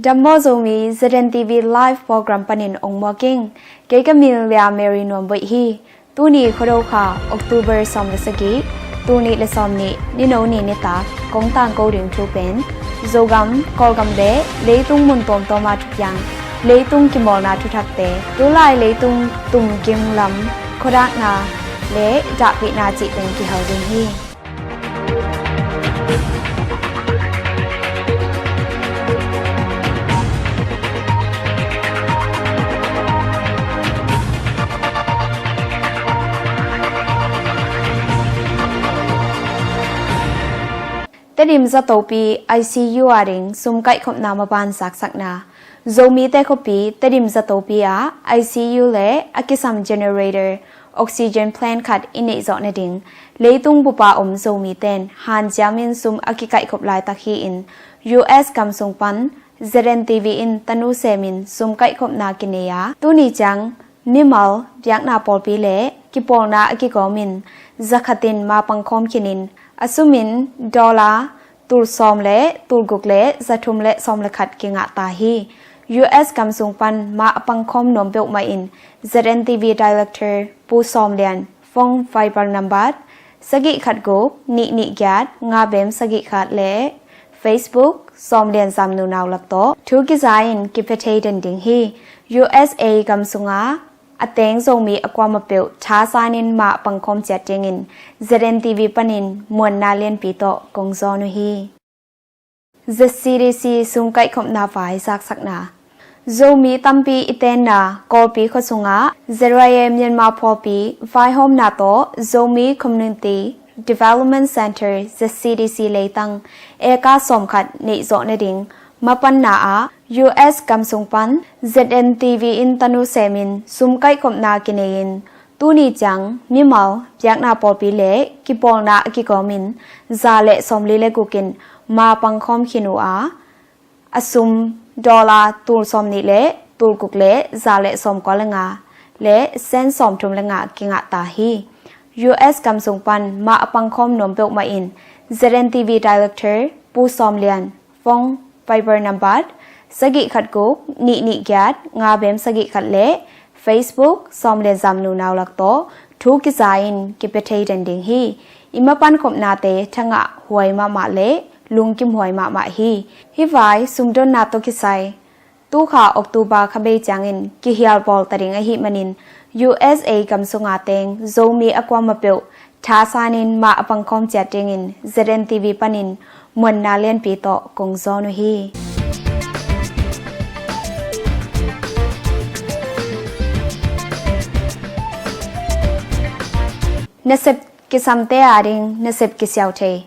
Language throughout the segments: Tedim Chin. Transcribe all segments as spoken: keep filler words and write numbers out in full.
Dam maw Zomi, Z N T V Live Program panin ong muak ing. Kei ka min Lia Mary Nuam Boih hi. Tuni Khuado kha October sawm le sagih, tul nih le sawm nih, nino ni nitak kong tangko ding thu pen Zogam, Kawlgam le leitung mun tuamtuam a thupiang leitung kimawlna thuthakte, tulai leitung tumkim lam khuadakna le dahpihna cih pen kihel ding hi. Tedim zatopi I C U a ding sum kaihkhopna maban zaksakna. Zomite khuapi Tedim zatopi ah I C U le a kisam generator, oxygen plant khat i neih zawh nading leitung bupa om Zomite in hanciam in sum a kikaihkhop laitak hi-in, U S gam sung pan Z N T V in tanu semin sum kaihkhopna kinei a, tuni ciang mimal biakna pawlpi le kipawlna a kigawmin zakhatin ma pangkhawm khinin, a sumin dollar tul sawm le tul guk le zathum le sawm le khat kingah ta hi. U S gam sung pan ma a pangkhawm nuam peuhmah in Z N T V Director Pu Sawm Lian phone Viber number sagih khat guk nih nih giat nga bem sagih khat le Facebook Sawm Lian Zam Nu Nau lak tawh thu kiza in kipia thei den ding hi. U S A gam sunga a teng Zomi a kuamah peuh thasanin ma a pangkhawm ciat dingin Z N T V panin muanna lianpi tawh kong zawn uh hi. Z C D C sum kaihkhopna vai zaksakna. Zomi tampi i tenna Kawlpi khua sungah Z Y A Myanmar phualpi vaihawmna tawh Zomi Community Development Center, Z C D C leitang eka sawmkhat neih zawh nading mapanna ah U S gam sung pan Z N T V in tanu semin sum kaihkhopna kinei-in, tuni ciang mimal biakna pawlpi le kipawlna a kigawmin za le sawmli le gukin ma pangkhawm khin uh a, a sum dollar tul sawmnih le tul guk le za le sawmkua le nga le sen sawmthum le nga kingah ta hi. U S gam sung pan ma a pangkhawm nuam peuhmah in Z N T V Director Pu Sawm Lian phone Viber number sagih khat guk nih nih giat nga bem sagih khat le Facebook Sawm Lian Zam Nu Nau lak tawh thu kiza in kipia thei den ding hi. I mapan khopnate thangah huai mahmah le lungkim huai mahmah hi. Hih vai sumdonna tawh kisai tu kha October kha bei ciangin kihial bawl ta ding ahih manin U S A gam sunga teng Zomi a kuamah peuh thasanin ma a pangkhawm ciat dingin Z N T V panin muanna lianpi tawh kong zawn uh hi. Nasep kisamte a ding nasep kisiau thei.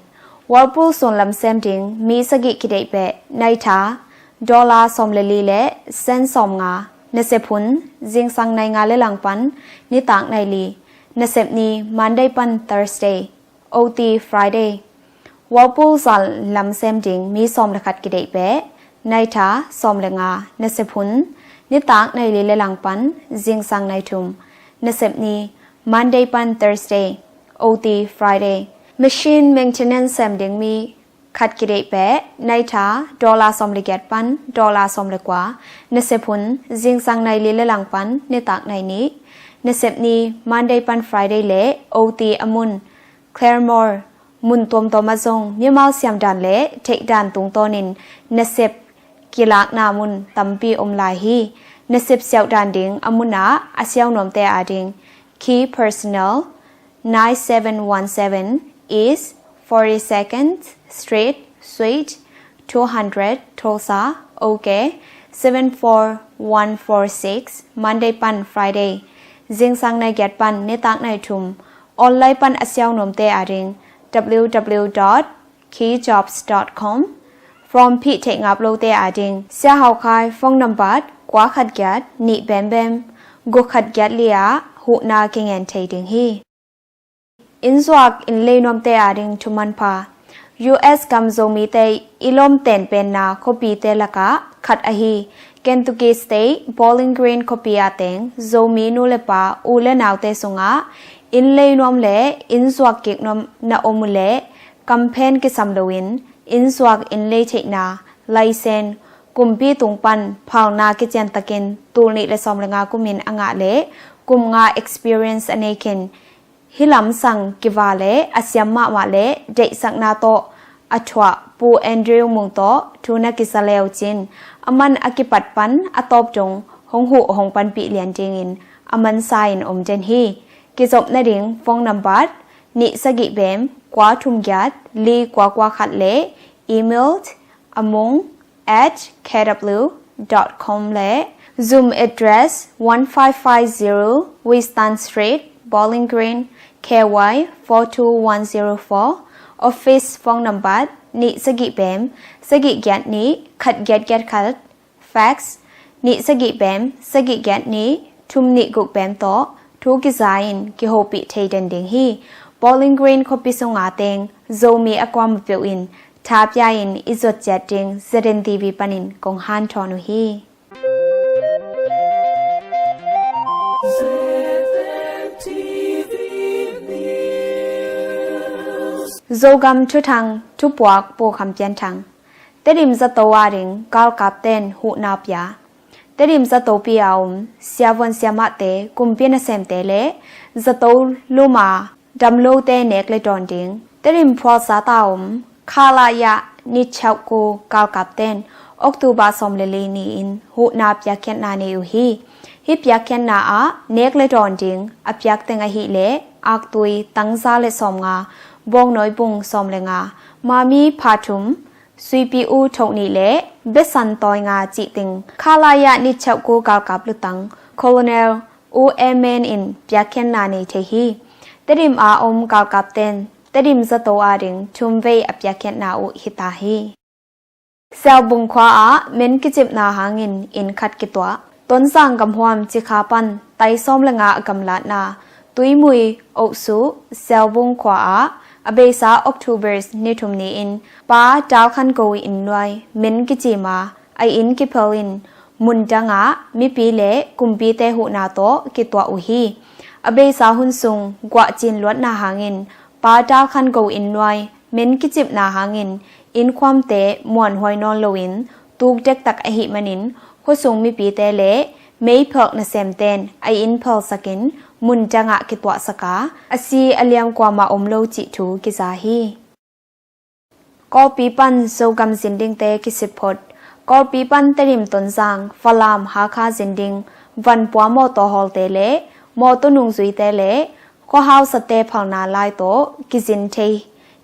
Whirlpool sunlam sem ding mi sagih kideih peh, naitha dollar sawm le li le sen sawm nga. Nasep hun zingsang nai nga le langpan nitak nai li. Nasep ni Monday pan Thursday, O T Friday. Whirlpool zan lam sem ding mi sawm le khat kideih peh, naitha sawm le nga. Nasep hun nitak nai li le langpan zingsang nai thum. Nasep ni Monday pan Thursday, O T Friday. Machine maintenance sem ding mi khat kideih peh, naitha dollar sawm le giat pan dollar sawm le kua. Nasep hun zingsang nai li le langpan nitak nai nih. Nasep ni Monday pan Friday le O T a mun Claremore, mun tuamtuam ah zong mimal siamdan le theihdan tungtawnin nasep kilakna mun tampi om lai hi. Nasep siauhdan ding a munah a siaunuamte a ding key personnel, nine seven one seven East forty-second Street, Suite two hundred, Tulsa, OK seven four one four six, Monday pan Friday, zingsang nai giat pan nitak nai thum. Online pan a siaunuamte a ding W W W dot key jobs dot com. Form phih theih ngap lote a ding Sia Hau Khai phone number kua khat giat nih bembem guk khat giat li ah huhna kingen thei ding hi. Innzuak innlei nuamte a ding thumanpha. U S gam Zomite i lawm tenpenna khuapite lakah khat ahi Kentucky State Bowling Green khuapi a teng Zomi nu le pa, u le naute sungah innlei nuam le innzuak kik nuam na om uh leh kamphen kisam loin innzuak innlei theihna license kumpi tung pan phalna kiciantakin tul nih le sawm le nga kumin a ngah le kum nga experience a nei khin, hih lamsang kiva le a siam mahmah le deihsakna tawh a thuah Pu Andrew Mung tawh thu na kisa le uh cin, a man a kipat pan a tawp dong hong huh hong panpih lian dingin a mansa in om den hi. Kizop nading phone number nih sagih bem kua thum giat li kua kua khat le email amung at K W dot com le Zoom address one five five zero Winston Street, Bowling Green, K Y four two one zero four. Office phone number nih sagih bem sagih giat nih khat giat giat khat. Fax nih sagih bem sagih giat nih thum nih guk bem tawh thu kiza in kihopih thei den ding hi. Bowling Green khuapi sunga teng Zomi a kuama peuh in tha pia in i zot ciat ding Z N T V panin kong hanthawn uh hi. Zogam thuthang thupuak Pu Kham Pian Thang. Tedim zato a ding galkapten huhna pia. Tedim zatopi a om siavuan siamahte, kumpi nasemte le zato luma damlote nek le dawn ding Tedim phualsa ta om khalaya nih chauh ku galkapten October sawm le li ni-in huhna piakkhiatna nei uh hi. Hih piakkhiatna ah nek le dawn ding a piakteng ahih leh aktui tangza le sawmnga, bawngnawi bung sawm le nga, mami pha thum, suipi u thok nih le besan tawi nga cih teng khalaya nih chauh ku galkap lutang Colonel U Emen in piakkhiatna nei thei hi. Tedim a om galkapten Tedim zato a ding thumvei a piakkhiatna uh hita hi. Siaubung khua ah men kicipna hangin inn khat kituah. Tonzang gamhuam Cikha pan tai sawm le nga a gamlatna Tuimui Oksu Siaubung khua ah a beisa October ni thum ni-in Pa Tal Khan Go inn nuai men kicim a, a inn kiphel in mun dangah mipi le kumpite huhna tawh kituah uh hi. A beisa hun sung guah cin luatna hangin Pa Tal Khan Go inn nuai men kicipna hangin innkhuamte muanhuai nawn loin tuk dektak ahih manin khuasung mipite le meiphelh nasemten a inn phelsakin mun dangah kituahsak a, a si a liam kuamah om lo cih thu kiza hi. Kawlpi pan Zogam zin dingte kisitphot. Kawlpi pan Tedim Tonzang Falam Hakha zin ding vanpua mawtaw hawlte le mawtaw nungzuite le khuahausate phalna lai tawh kizin thei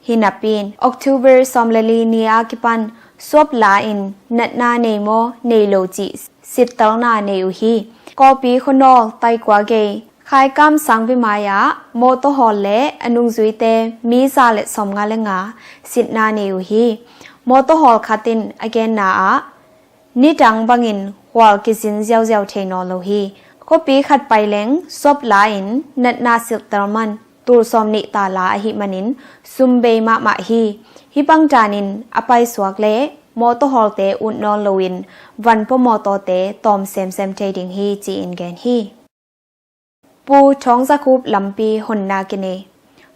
hi napi-in October sawm le li ni a kipan suap la-in natna nei maw nei lo cih sittelna nei uh hi. Kawlpi khuanawl taikua gei Khaikam Sangpi mai-ah mawtaw hawl le a nungzuite mi za le sawmnga le nga sitna nei uh hi. Mawtaw hawl khat in a genna ah nidang bangin khual kizin ziauziau thei nawn lo hi. Khuapi khat pai leng suap la-in natna silhtel man tul sawm nih ta la ahih manin sum bei mahmah hi. Hih bang danin a paisuak le mawtaw hawlte ut nawn loin vanpua mawtawte tawm semsem thei ding hi ci-in gen hi. Pu Thawng Za Khup lampi honna kinei.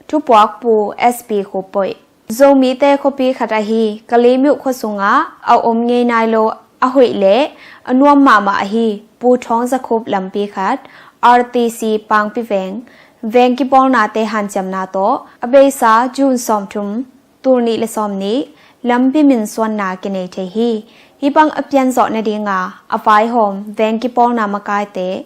Thupuak Pu S P Khup Poih. Zomite khuapi khat ahi Kalimyo khua sungah a om ngei nai lo a hoih le a nuam mahmah ahi Pu Thawng Za Khup lampi khat R T C Pangpi Veng, veng kipawlnate hanciamna tawh a beisa June sawmthum, tul nih le sawm nih lampi minsuanna kinei thei hi. Hih bang a pianzawh nadinga a vaihawm veng kipawlna makaite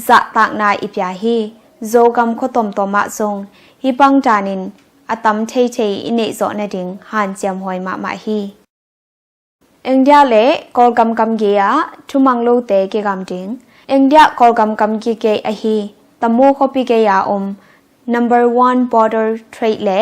zahtakna i pia hi. Zogam khua tuamtuam ah zong hih bang danin a tam theithei i neihzawh nading hanciamhuai mahmah hi. India le Kawlgam gamgi ah thumang lote kigam ding. India Kawlgam gamgi gei ahi Tamu khuapi gei a om number one border trade le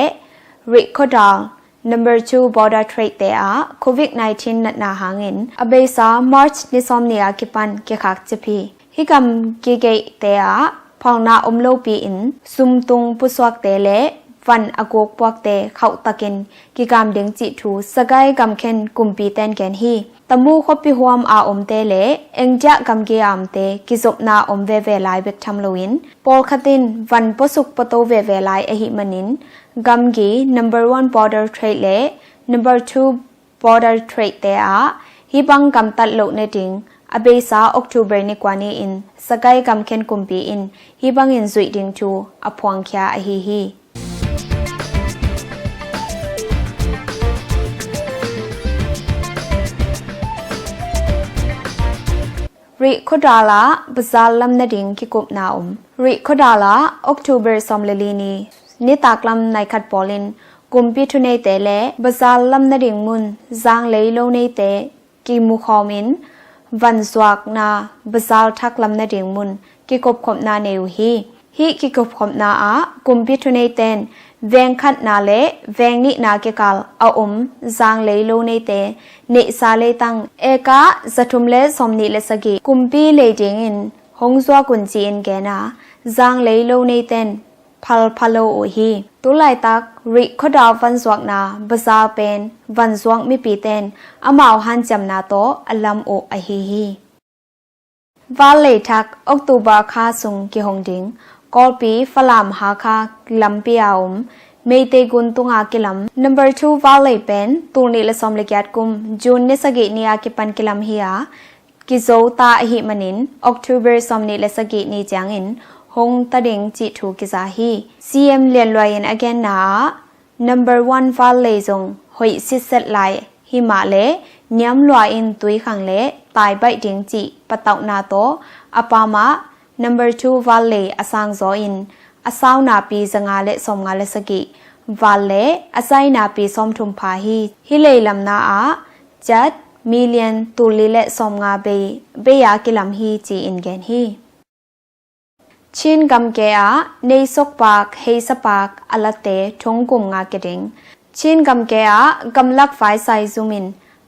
Rikhodal number two border trade te ah Covid nineteen natna hangin a beisa March ni sawm ni a kipan kikhak cip hi. Hih gamgi geite ah phalna om lopi-in sumtung pusuakte le van a guk puakte khauhtakin kigam ding cih thu Sagaing gamkhen kumpiten gen hi. Tamu khuapi huam a omte le India gamgi a omte kizopna om veve lai bek tham loin pawlkhat in van puasuk puato veve lai ahih manin gamgi number one border trade le number two border trade te ah Hih bang gamtat loh nading a beisa October ni kua ni-in Sagaing gamkhen kumpi in hih bangin zuih ding thu a phuangkhia ahi hi. Rih khuadal ah bazar lam nading kikupna om. Rih khuadal ah October sawm le li ni nitaklam nai khat pawlin kumpi thuneite le bazar lam nading mun zanglei lo neite kimukhawmin vanzuakna bazar thak lam nading mun kikupkhopna nei uh hi. Hih kikupkhopna ah kumpi thuneiten veng khatna le veng nihna kikal a om zanglei lo neite neihsa leitang eka zathum le sawmnih le sagih kumpi lei dingin hong zuak un ci-in gen a, zanglei lo neiten phalpha lo uh hi. Tulaitak rih khuadal vanzuakna bazar pen vanzuak mipiten amau hanciamna tawh a lam uh ahi hi. Vallei thak October kha sung kihong ding Kawlpi Falam Hakha lampi a om Meitei gun tunga kilam number two vallei pen tulnih le sawm le giat kum June ni sagih ni a kipan kilam hi a, kizo ta ahih manin October sawmnih le sagih ni ciangin hong ta ding cih thu kiza hi. C M Lian Luai in a genna ah number one vallei zong hoih sitset lai himah le niam lua in tui khang le tai baih ding cih patauhna tawh a pamah number two vallei a sangzaw in a saunapi zanga le sawmnga le sagih val le a zainapi sawmthum pha hi. Hih leilamna ah kyat million tulli le sawmnga bei bei a kilam hi ci-in gen hi. Chin gamke ah neisokpak heisapak a latte thongkum nga kiding. Chin gamke ah gamlak vaisai zumin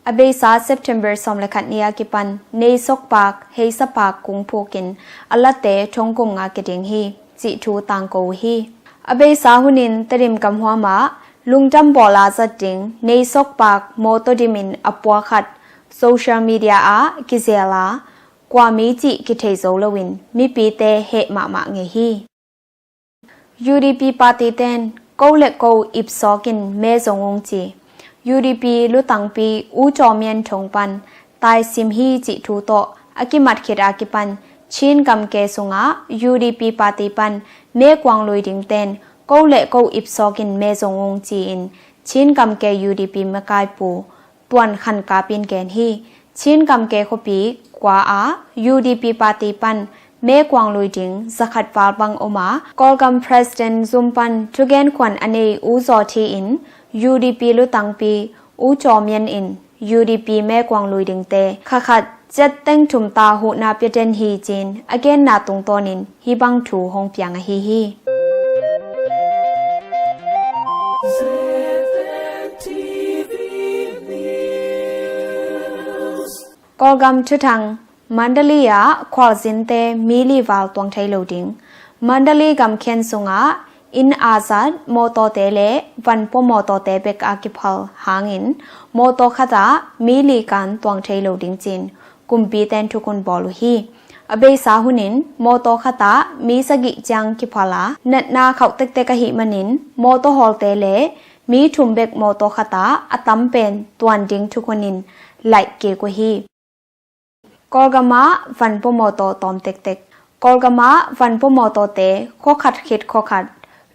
a beisa September sawm le khat ni a kipan neisokpak heisapak kungphukin a latte thongkum nga kiding hi cih thu tangko uh hi. A beisa hunin Tedim gamhuam ah lungdam bawl a zat ding neisokpak mawtaw dimin a puakhat social media ah kizel a, kua mi cih kithei zo loin mipite heh mahmah ngei hi. U D P party ten ko le ko ipsawkin me zong ung ci U D P lutangpi U Chaw Myan Thong pan taisim hi cih thu tawh a kimat khit a kipan Chin gamke sungah U D P party pan me kuang lui ding ten ko le ko ipsawkin me zong ung ci-in Chin gamke U D P makaipu Tuan Khan Kap in gen hi. Chin gamke khuapi kua ah U D P party pan me kuang lui ding zakhat val bang om a, Kawlgam President zum pan thugen khuan a nei U Zaw Thi in U D P lutangpi U Chaw Myan in U D P me kuang lui dingte khakhat kyat teng thum ta huhna pia den hi ci-in a genna tungtawnin hih bang thu hong piang ahi hi. Kawlgam thuthang Mandalay ah khualzinte mi li val tuang thei lo ding. Mandalay gamkhen sungah inn a zat mawtawte le vanpua mawtawte bek a kiphal hangin mawtaw khatah mi li kan tuang thei lo ding ci-in kumpiten thukhun bawl uh hi. A beisa hunin mawtaw khatah mi sagih ciang kiphal a, natna khauh tektek ahih manin mawtaw hawlte le mi thum bek mawtaw khatah a tam pen tuan ding thukhunin laih kik uh hi. Kawlgam ah vanpua mawtaw tawm tektek. Kawlgam ah vanpua mawtawte khuakhat khit khuakhat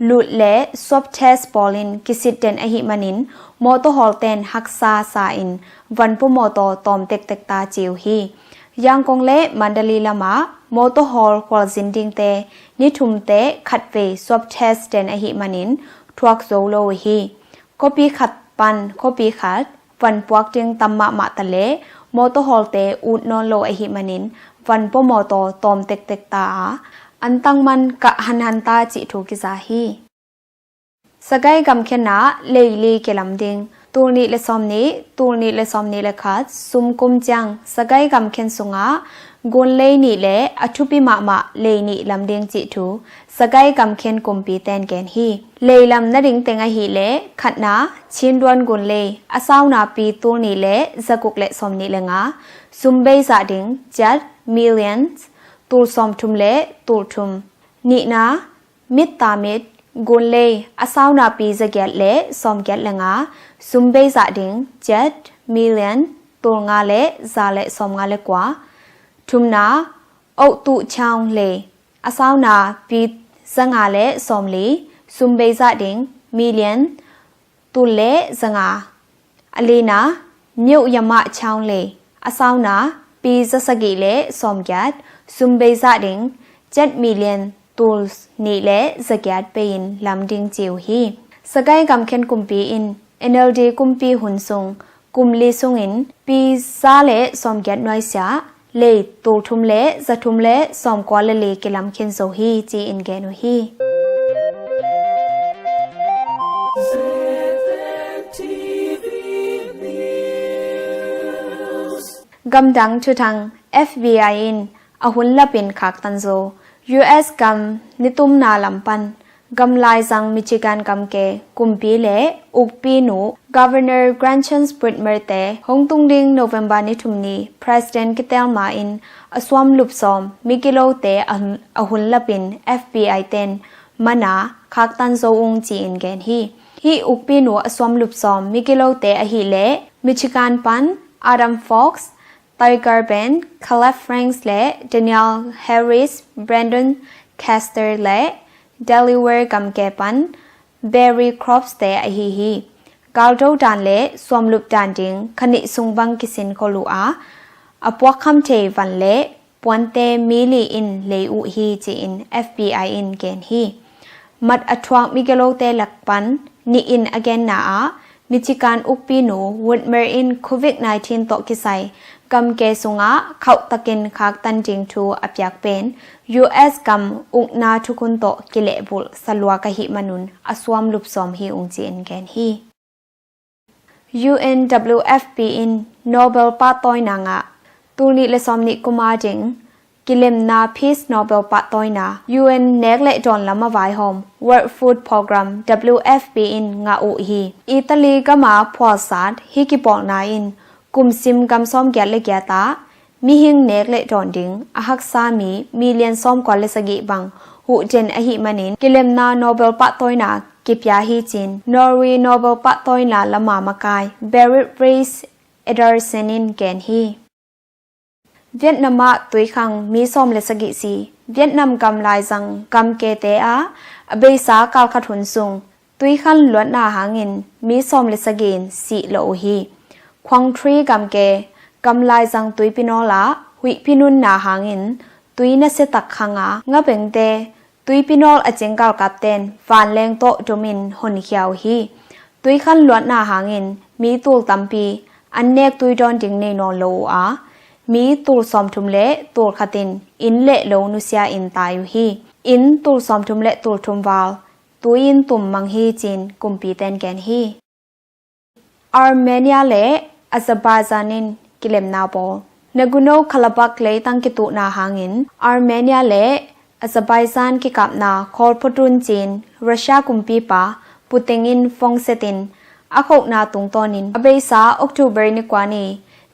lut le swab test bawlin kisitden ahih manin mawtaw hawlten haksa sa-in vanpua mawtaw tawm tektek ta ci uh hi. Yangon le Mandalay lamah mawtaw hawl khualzin dingte ni thumte khatvei swab test den ahih manin thuak zo lo uh hi. Khuapi khat pan khuapi khat van puak ding tam mahmah ta leh mawtaw hawlte ut nawn lo ahih manin vanpua mawtaw tawm tektek ta a, antang man kah hanhan ta cih thu kiza hi. Sagaing gamkhen ah lei li kilam ding. Tul nih le sawm nih, tul nih le sawm nih le khat sumkum ciang Sagaing gamkhen sungah gun lei nih le a thupi mahmah lei nih lam ding cih thu Sagaing gamkhen kumpiten gen hi. Lei lam nading teng ahih leh khatna, Chinduan gun lei a saunapi tul nih le zaguk le sawm nih le nga, sum bei zah ding kyat millions tul sawm thum le tul thum. Nihna, Mitta mit gun lei a saunapi zagiat le sawm giat le nga, sum bei zah ding kyat million tul nga le za le sawmnga le kua. Thumna, Otu Chaung Lei, a sauna pi zanga le sawmli, sum bei zah ding million tul le zanga. A lina, Neu Yama Chaung Lei, a sauna pi zasagih le sawmgiat, sum bei zah ding jet million tul nih le zagiat bei-in lam ding ci uh hi. Sagaing Gamkhen kumpi in N L D kumpi hun sung kum li sungin pi za le sawmgiat nuaisiah lei tul thum le za thum le sawmkua le li kilam khin zo hi ci-in gen uh hi. Gamdang thuthang. F B I in a hun lapin khaktan zo. U S gam nitumna lam pan gamlaizang Michigan gamke kumpi le ukpinu Governor Gretchen Whitmer te hong tung ding November ni thum ni President kitelma in a suam lupsawm migilote a hun, a hun lapin F B I ten mana khaktan zo ung ci-in gen hi. Hih ukpinu a suam lupsawm migilote ahih leh Michigan pan Adam Fox, Tiger Ben, Caleb Franks le Daniel Harris, Brandon Castor le Delaware gamke pan Barry Crops te ahi hi. Galdo dan le suamlup dan ding kha nih sung bang kisin khol uh a, a puakkham thei van le puante mi li in lei uh hi ci-in F B I in gen hi. Mat a thuak migilote lak pan nih in a genna ah Michigan ukpinu Whitmer in Covid nineteen tawh kisai gamke sungah khauhtakin khaktan ding thu a piak pen U S gam ukna thukhun tawh kilehbulh saluak ahih manun a suam lupsawm hi ung ci-in gen hi. U N W F P in Nobel pahtawina ngah. Tul nih le sawm nih kuma ding kilemna Peace Nobel pahtawina U N nek le dawn lam a vaihawm World Food Programme, W F P in ngah uh hi. Italy gama phualsat hih kipawlna in kumsim gam sawmgiat le giat ah mihing nek le dawn ding a haksa mi million sawmkua le sagih bang huh den ahih manin kilemna Nobel pahtawina kipia hi ci-in Norway Nobel pahtawina lama makai Berit Reiss Edersen in gen hi. Vietnam ah tuikhang mi sawm le sagih si. Vietnam gam laizang gamkete ah a beisa kalkhat hun sung tuikhang luatna hangin mi sawm le sagih in sih lawh uh hi. Quang Tri gamke gam laizang tuipi nawl ah huihpi nunna hangin tui nasiatak khang a nga bengte tuipi nawl a cing galkapten vanleng tawh dumin honkhia uh hi. Tuikhang luatna hangin mi tul tampi an nek tui dawn ding nei nawn lo uh a, mi tul sawmthum le tul khat in inn le lo nusia in tai uh hi. Inn tul sawmthum le tul thum val tui in tum mang hi ci-in kumpiten gen hi. Armenia le Azerbaijan in kilemna bawl. Nagorno-Karabakh leitang kituhna hangin Armenia le Azerbaijan kikapna khawl phot un ci-in Russia kumpipa Putin in phone setin a khohna tungtawnin a beisa October ni kua ni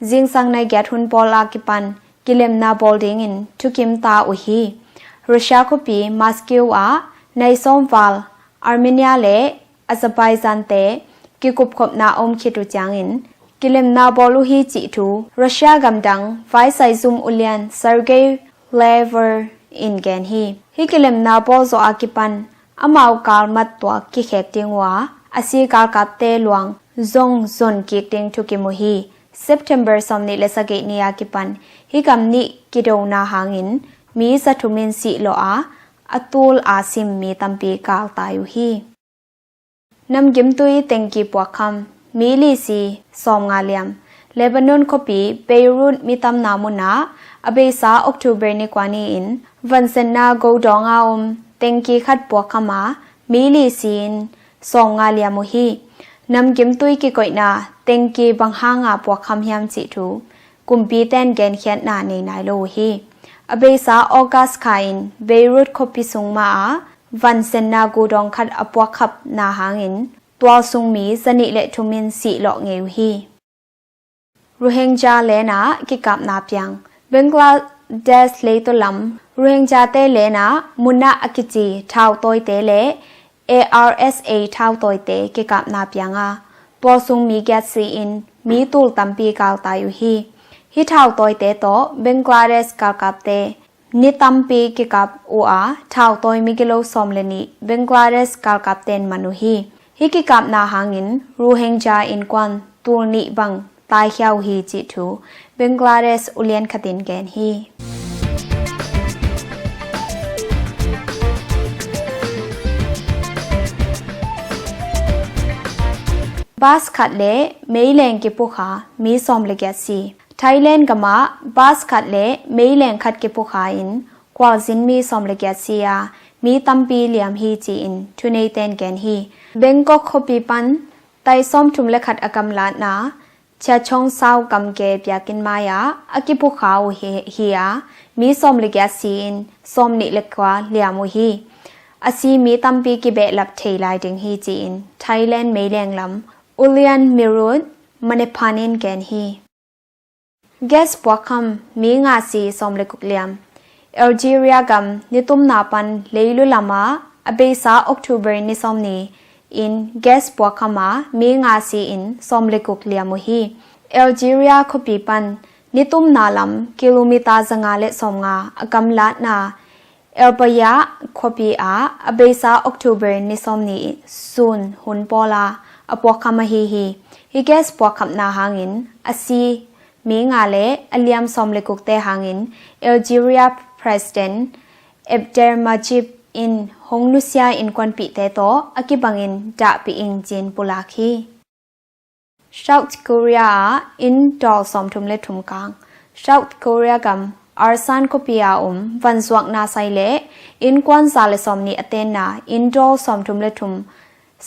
zingsang nai giat hun pawl a kipan kilemna bawl dingin thukim ta uh hi. Russia khuapi Moscow ah nai sawm val Armenia le Azerbaijan te kikupkhopna a om khit uh ciangin kilemna bawl uh hi cih thu Russia gamdang vaisai zum ulian Sergei Lavrov in gen hi. Hih kilemna bawl zawh a kipan amau kalmat tuak kikhek ding uh a, a si galkapte luang zong zon kik ding thukim uh hi. September sawmnih le sagih ni a kipan hih gam nih kidona hangin mi zathum in sih lawh a, a tul a sim mi tampi kal tai uh hi. Namgimtui tengki puakkham, mi li si, sawmnga liam. Lebanon khuapi Beirut mi tamna munah a beisa October ni kua ni-in vansenna godawng a om tengki khat puakkham a mi li si-in sawmnga liam uh hi. Namgimtui kikoihna tengki bang hanga puakkham hiam cih thu kumpiten genkhiatna nei nai lo uh hi. A beisa August kha in Beirut khuapi sung mah ah vansenna godawng khat a puakkhapna hangin tualsung mi zanih le thum in sih lawh ngei uh hi. Rohingya lenah kikapna piang. Bangladesh leitaw lam Rohingyate lenah munah a kici thautawite le A R S A thautawite kikapna piang a, tualsung mi giat si-in mi tul tampi galtai uh hi. Hih thautawite tawh Bangladesh galkapte ni tampi kikap uh a, thautawi migilo sawm le nih Bangladesh galkapten man uh hi. Hih kikapna hangin Rohingya innkuan tul nih bang taikhia uh hi cih thu Bangladesh ulian khatin gen hi. Bus khat le meileng kiphukha mi sawm le giat si. Thailand gamah bus khat le meileng khat kiphukha in khualzin mi sawm le giat si a, mi tampi liam hi ci-in thuneiten gen hi. Bangkok khuapi pan tai sawmthum le khat a gamlatna Chachoengsao gamke biakinn mai-ah a kiphukha uh hi, hi a, mi sawm le giat si-in sawm nih le kua liam uh hi. A si mi tampi kibehlap thei lai ding hi ci-in Thailand meileng lam Ulian Mirut Manephan in gen hi. Gas puakkham mi nga si sawm le guk liam. Algeria gam nitumna pan leilu lamah a beisa October ni sawm ni in gas puakkham a mi nga si in sawm le guk liam uh hi. Algeria khuapi pan nitumna lam kilometer zanga le sawmnga a gamlatna Elbaya khuapi ah a beisa October ni sawm ni sun hun pawl a a puakkham ahi hi. Hih gas puakkhamna hangin a si mi nga le a liam sawm le gukte hangin Algeria President Abdelmadjid in hong nusia innkuanpihte tawh a kibangin dahpih ing ci-in pulak hi. South Korea ah inn dawl sawmthum le thum kang. South Korea gam Arsan khuapi a om vanzuakna sai le innkuan za le sawm nih a tenna inn dawl sawmthum le thum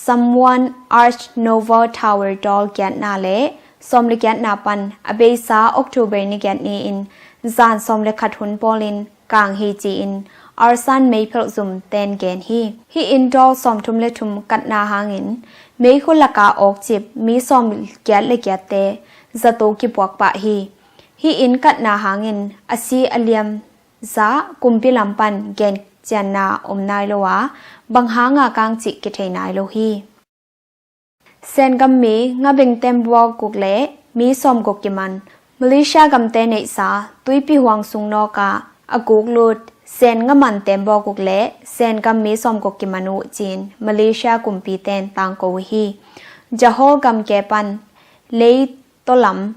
Samwan Arch Novel Tower dawl giatna le sawm le giatna pan a beisa October ni giat ni-in zan sawm le khat hun pawlin kang hi ci-in Arsan meiphelh zum ten gen hi. Hih inn dawl sawmthum le thum katna hangin meikhu laka awkcip mi sawm giat le giatte zato kipuak pah hi. Hih inn katna hangin a si a liam zah kumpi lam pan gen cianna om nai lo a, bang hanga kang cih kithei nai lo hi. Sengam mi ngabeng tembawk guk le mi sawm guk kiman. Malaysia gamte neihsa tuipi huang sung nawkah a guk lut Sen ngaman tembawk guk le Sengam mi sawm guk kiman uh ci-in Malaysia kumpi ten tangko uh hi. Johor gamke pan lei tawlam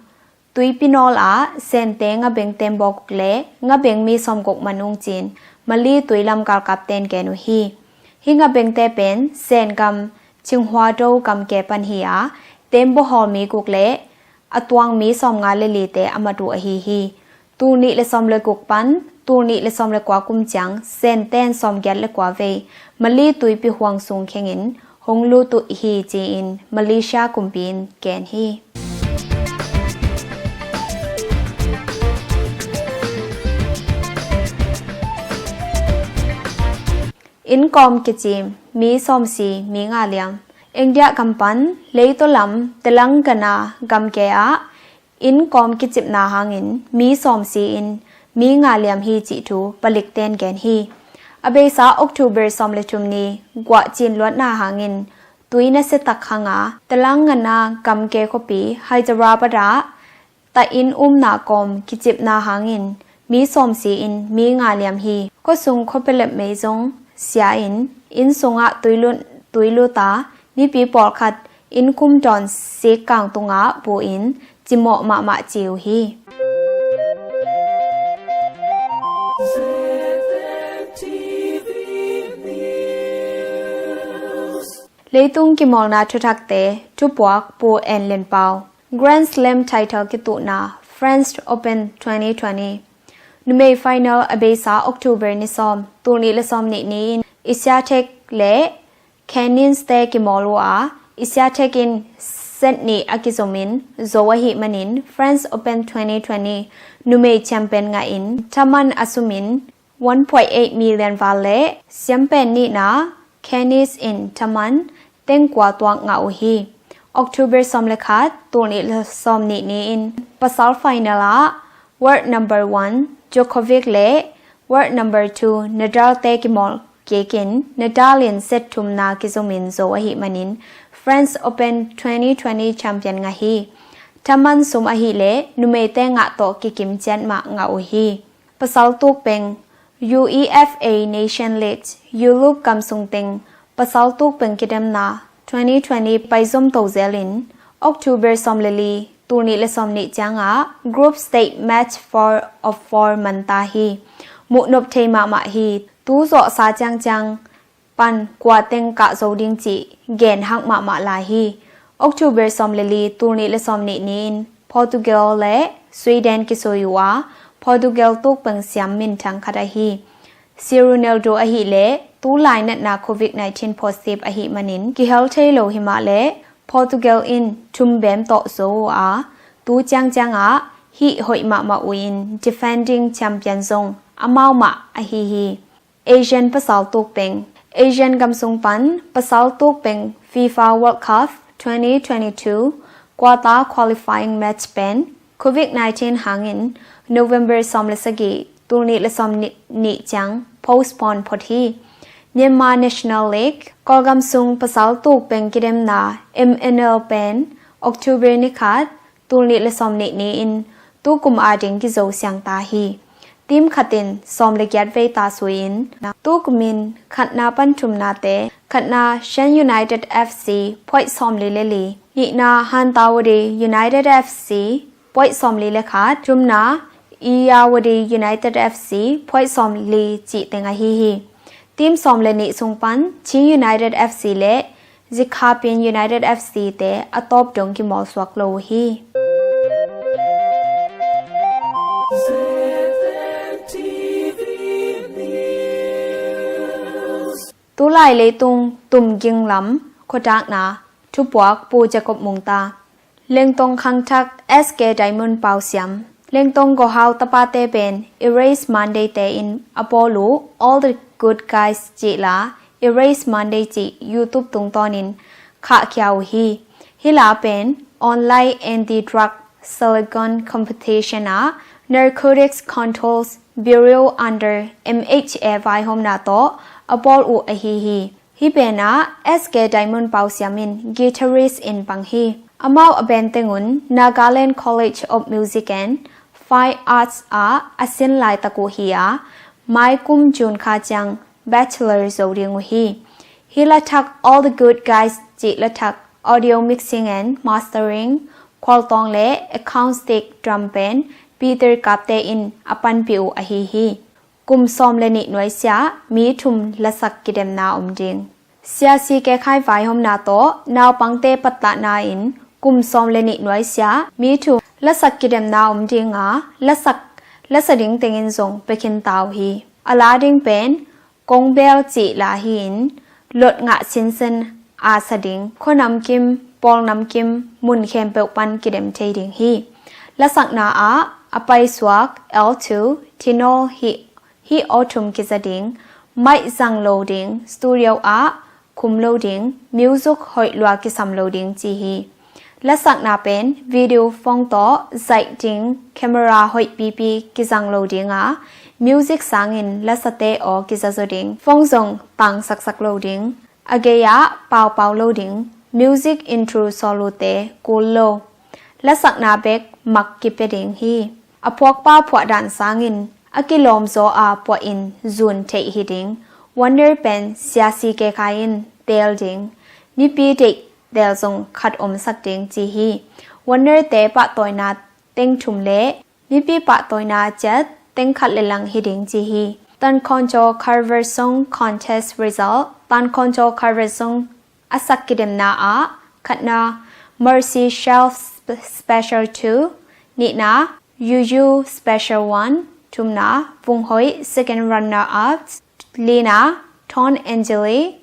tuipi nawl ah Sente ngabeng tembawk guk le ngabeng mi sawm guk man ung ci-in Mali tuilam galkap ten gen uh hi. Hih ngabengte pen Sengam Chinghua Do gamke pan hi a, tembaw hawl mi guk le a tuang mi sawmnga le lite a mat uh ahi hi. Tul nih le sawm le guk pan tul nih le sawm le kua kum ciang Senten sawmgiat le kua vei Mali tuipi huang sung khengin hong lut uh hi ci-in Malaysia kumpi in gen hi. Inn kawm kicim mi sawm si mi nga liam. India gam pan leitaw lam Telangana gamke ah inn kawm kicipna hangin mi sawm si in mi nga liam hi cih thu palikten gen hi. A beisa October sawm le thum ni guah cin luatna hangin tui nasia tak hanga Telangana gamke khuapi Hyderabad ah ta inn umna kawm kicipna hangin mi sawm si in mi nga liam hi. Khuasung khuapelep mei zong sia in inn sungah tui lut, tui lut a mipi pawlkhat inn khum dawn sik kang tungah pu in cimawh mahmah ci uh hi. Leitung kimawlna thuthakte thupuak Pu En Lin Pau. Grand Slam title kituhna French Open twenty twenty numei final a beisa October ni sawm, tul nih le sawm nih ni-in Swiatek le Kenin te kimawl uh a, Swiatek in set nih a kizomin zo ahih manin French Open twenty twenty numei champion ngahin thaman a sumin one point eight million val le siampen nihna Kenin in thaman teng kua tuak ngah uh hi. October sawm le khat, tul nih le sawm nih ni-in pasal final ah world number one Djokovic le world number two Nadal te kimawl kikin Nadal in set thumna kizomin zo ahih manin French Open twenty twenty champion ngah hi. Thaman sum ahih leh numeite ngah tawh kikim ciat mah ngah uh hi. Pasal tukpeng, UEFA Nation League, Europe gam sung teng pasal tukpeng kidemna twenty twenty pai zom to zelin October sawm le li, tul nih le sawm nih ciangah group stage match four of four man ta hi. Muhnop thei mahmah hi. Tu zawhsa ciangciang pan kua teng kah zo ding cih gen hak mahmah lai hi. October sawm le li, tul nih le sawm nih ni-in Portugal le Sweden kisui uh a, Portugal tukpeng siam minthang khat ahi Cristiano Ronaldo ahih leh tu lainatna covid nineteen positive ahih manin kihel thei lo hi mah leh Portugal in thum bem tawh zo uh a, tu ciangciangah hih hoih mahmah uh in defending champion zong amau mah ahi hi. Asian pasal tukpeng. Asian gam sung pan pasal tukpeng FIFA World Cup twenty twenty-two quarter qualifying match pen covid nineteen hangin November sawm le sagih, tul nih le sawm nih ciang postpone phot hi. Myanmar National League, Kawlgam sung pasal tukpeng kidemna M N L pen October ni khat, tul nih le sawm nih ni-in tukum ading kizo siang ta hi. Team khatin sawm le giat vei ta sui-in tukumin khatna pan thumnate, khatna Shan United F C point sawm li le li, nihna Hantawadi United F C point sawm li le khat, thumna Irrawaddy United F C point sawm li cih teng ahi hi. Team sawm le nih sung pan Chin United F C le Zikhapin United F C te a tawp dong kimawl suak lo uh hi. Tulai leitung tumging lam khuatakna thupuak Pu Jacob Mungta. Lengtong khangthak S K Diamond Pausiam. Lengtong Gohau tapate pen Erase Monday te in a bawl uh All the Good Guys cih la Erase Monday cih YouTube tungtawnin khahkhia uh hi. Hih la pen online anti-drug slogan competition ah Narcotics Controls Bureau under M H A vaihawmna tawh a bawl uh ahi hi. Hih pen ah S K Diamond Pausiam in guitarist in pang hi. Amau a band teng un Nagaland College of Music and Fine Arts ah a sin laitak uh hi a, mai kum June kha ciang bachelor zo ding uh hi. Hih lathak All the Good Guys cih lathak audio mixing and mastering, khualtawng le acoustic drum pen Peter Kapte in a panpih uh ahi hi. Kum sawm le nih nuaisiah mi thum lasak kidemna om ding. Sia C K Khai vaihawmna tawh naupangte patlahna in kum sawm le nih nuaisiah mi thum lasak kidemna om ding a, lasak lasa ding tengin zong pia khin ta uh hi. A la ding pen Kongbel cih la hi-in lot ngah sinsen a sa ding, khua namkim, pawl namkim, mun khempeuh pan kidem thei ding hi. Lasakna ah a paisuak alto, tenor hih, hih aw thum kiza ding, mic zang lo ding, studio ah khum lo ding, music hoih lua kisam lo ding ci hi. Lasakna pen video phone tawh zaih ding, camera hoih pipi kizang lo ding a, music sangin lasate aw kizazaw ding, phone zong tang saksak lo ding, a gei-ah paupau lo ding, music intro solo te kul lo. Lasakna bek mak kipia ding hi. A phuakpa phuahdan sangin a kilawmzaw a puahin zun theih hi ding. Wonder pen Sia C K Khai in teel ding. Mipi deih teel zong khat omsak ding ci hi. Wonder te pahtawina teng thum le mipi pahtawina ciat teng khat le lang hi ding ci hi. Tankhonjo Cover Song Contest Result. Tankhonjo Cover Song a sak kidemna ah khatna Mercy Shelf Sp-, Special two, nihna Yuyu Special one, thumna Vung Hoih second runner up, lina Ton Angeli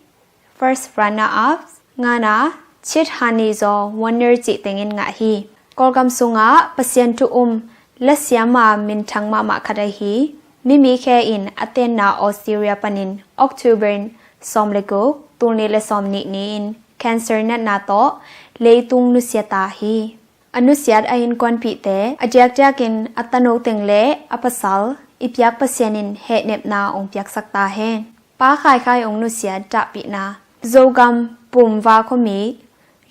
first runner up, ngana Chit Hani Zaw winner cih tengin ngah hi. Kawlgam sungah Pasian thu um lasiama minthang mahmah khat ahi, mimi khe in a tenna Australia panin October sawm le guk, tul nih le sawm nih ni-in cancer natna tawh leitung nusia ta hi. A nusiat a innkuanpihte, a diakdiakin a tano teng le a pasal i piak Pasian in hehnepna ong piaksak ta hen. Pa Khaikhai ong nusiat dahpihna. Zogam Pumva khuami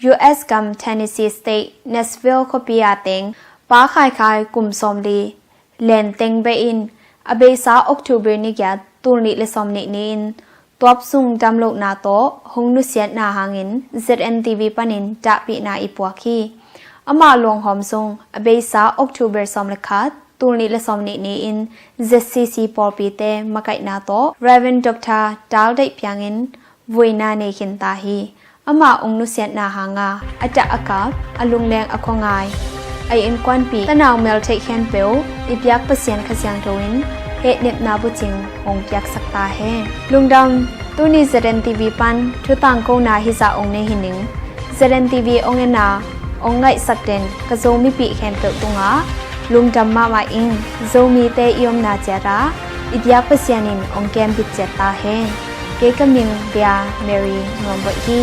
U S gam Tennessee State Nashville khuapi a teng pa khaikhai kum sawmli len teng beh in a beisa October ni giat, tul nih le sawmnih ni-in tuap sung damlohna tawh hong nusiatna hangin Z N T V panin dahpihna i puak hi. Amah luanghawm sung a beisa October sawm le khat, tul nih le sawmnih ni-in Z C C pawlpite makaihna tawh Rev. Doctor Tal Deih Piang in vuina nei khin ta hi. Amah ong nusiatna hanga a dah a kap, a lungleng a khuangai, a innkuanpih, tanau meltheih khempeuh i biak Pasian Kha Siangtho in hehnepna bucing hong piaksak ta hen. Lungdam, tuni Z N T V pan thutangkona hizah ong nei hi ning. Z N T V ong en a ong ngaihsak den ka Zomipih khempeuh tungah lungdam mahmah ing. Zomite i omna ciatah i biak Pasian in ong kembit ciat ta hen. Kei ka ming Bia Mary Nuamboih hi.